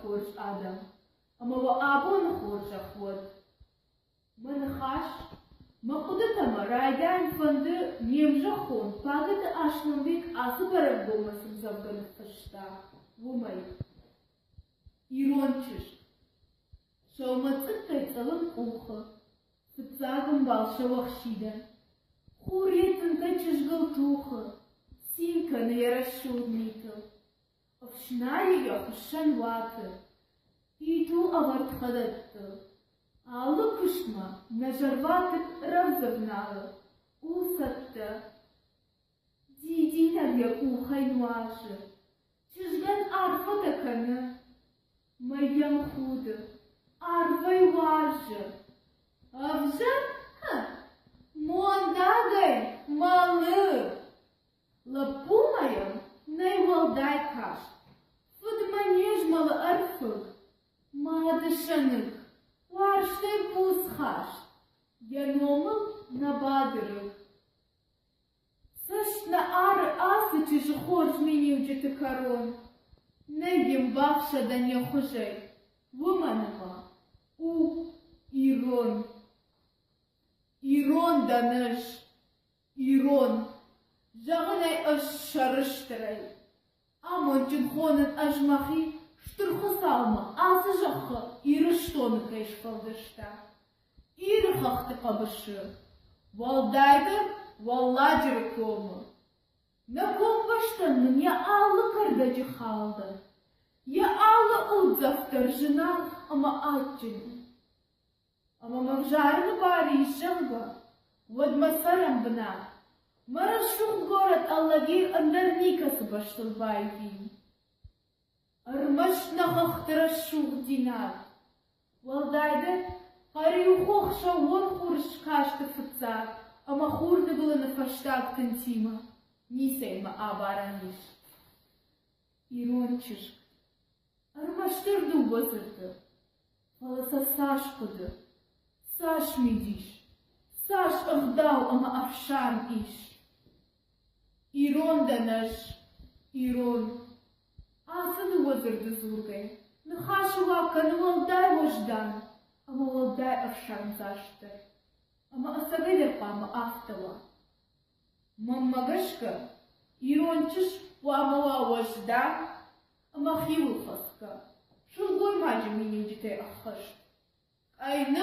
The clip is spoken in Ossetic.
хорз адӕм, ӕмӕ уӕ абоны хорзӕх уӕд! Мӕ ныхас, мӕ хъуыдытӕ мӕ райдайын фӕнды не мзӕххон Пагӕты Аслӕнбег ацы бӕрӕгбонмӕ цы мдзӕвгӕ ныффыста, уымӕй. Ирон чызг. Сӕумӕцъыккӕй цъылын къухы, фыццаг ӕмбал сӕуӕхсидӕн. Хур йӕ тынтӕ чызгыл тухы, цин кӕны йӕ рӕсугъд митыл. Ӕфснайы йӕ хуыссӕн уаты, иту ӕвӕрд хӕдӕттыл. Алы куыстмӕ нӕ зӕрватыкк рӕвдз ӕвналы, у цӕттӕ. Дидинӕг йӕ къухӕй нуазы, чызгӕн арфӕтӕ кӕны. Мӕ йӕм худы, арвӕй уарзы. Ӕвзӕр? Хы! Мондагӕй мӕлы! Лӕппумӕ йӕм нӕй уӕлдай каст, фыдмӕ не змӕлы ӕрфыг, мады сӕныкк, уарзтӕй буц хаст, йӕ номыл нӕ бады рыг. Цӕст нӕ ары ацы чызджы хорз миниуджыты кӕрон, нӕй йын бафсӕдӕн йӕ хуызӕй, уымӕн ӕмӕ у ирон. Ирон дӕн ӕз, Ирон, зӕгъын ӕй ӕз сӕрыстырӕй. Амондджын хонын ӕз мӕхи Стыр Хуыцаумӕ ацы зӕххы Ирыстоны кӕй сфӕлдыста. Иры хӕхты хъӕбысы, уӕлдайдӕр Уӕлладжыры комы. Нӕ комбӕстӕн нын йӕ алы кӕрдӕджы хал дӕр, йӕ алы уддзӕф дӕр зынаргъ ӕмӕ адджын у. Ӕмӕ мӕ взарыны бар ис, зӕгъгӕ, уӕд мӕ цӕрӕн бынат, мӕ рӕсугъд горӕт Алагир ӕндӕр никӕцы бӕстыл баивин. Ӕрмӕст нӕ хӕхты рӕсугъддзинад, уӕлдайдӕр Хъӕриу-хох сӕууон хурыскасты фыццаг ӕмӕ хурныгуылыны фӕстаг тынтимӕ ницӕимӕ абарӕн ис. Ирон чызг. Ӕрмӕстдӕр дыууӕ дзырды, фӕлӕ сӕ цас хъуыды, цас мидис, цас ӕгъдау ӕмӕ ӕфсарм ис. Ирон дӕн ӕз, ирон. Ацы дыууӕ дзырды дзургӕ, ныхасы уаг кӕны уӕлдай уӕздан ӕмӕ уӕлдай ӕфсармдзастдӕр. Ӕмӕ ӕцӕгӕйдӕр хъуамӕ афтӕ уа. Мӕнмӕ гӕсгӕ, ирон чызг хъуамӕ уа уӕздан ӕмӕ хиуылхӕцгӕ, сылгоймаджы миниуджытӕй ӕххӕст. Къӕйных.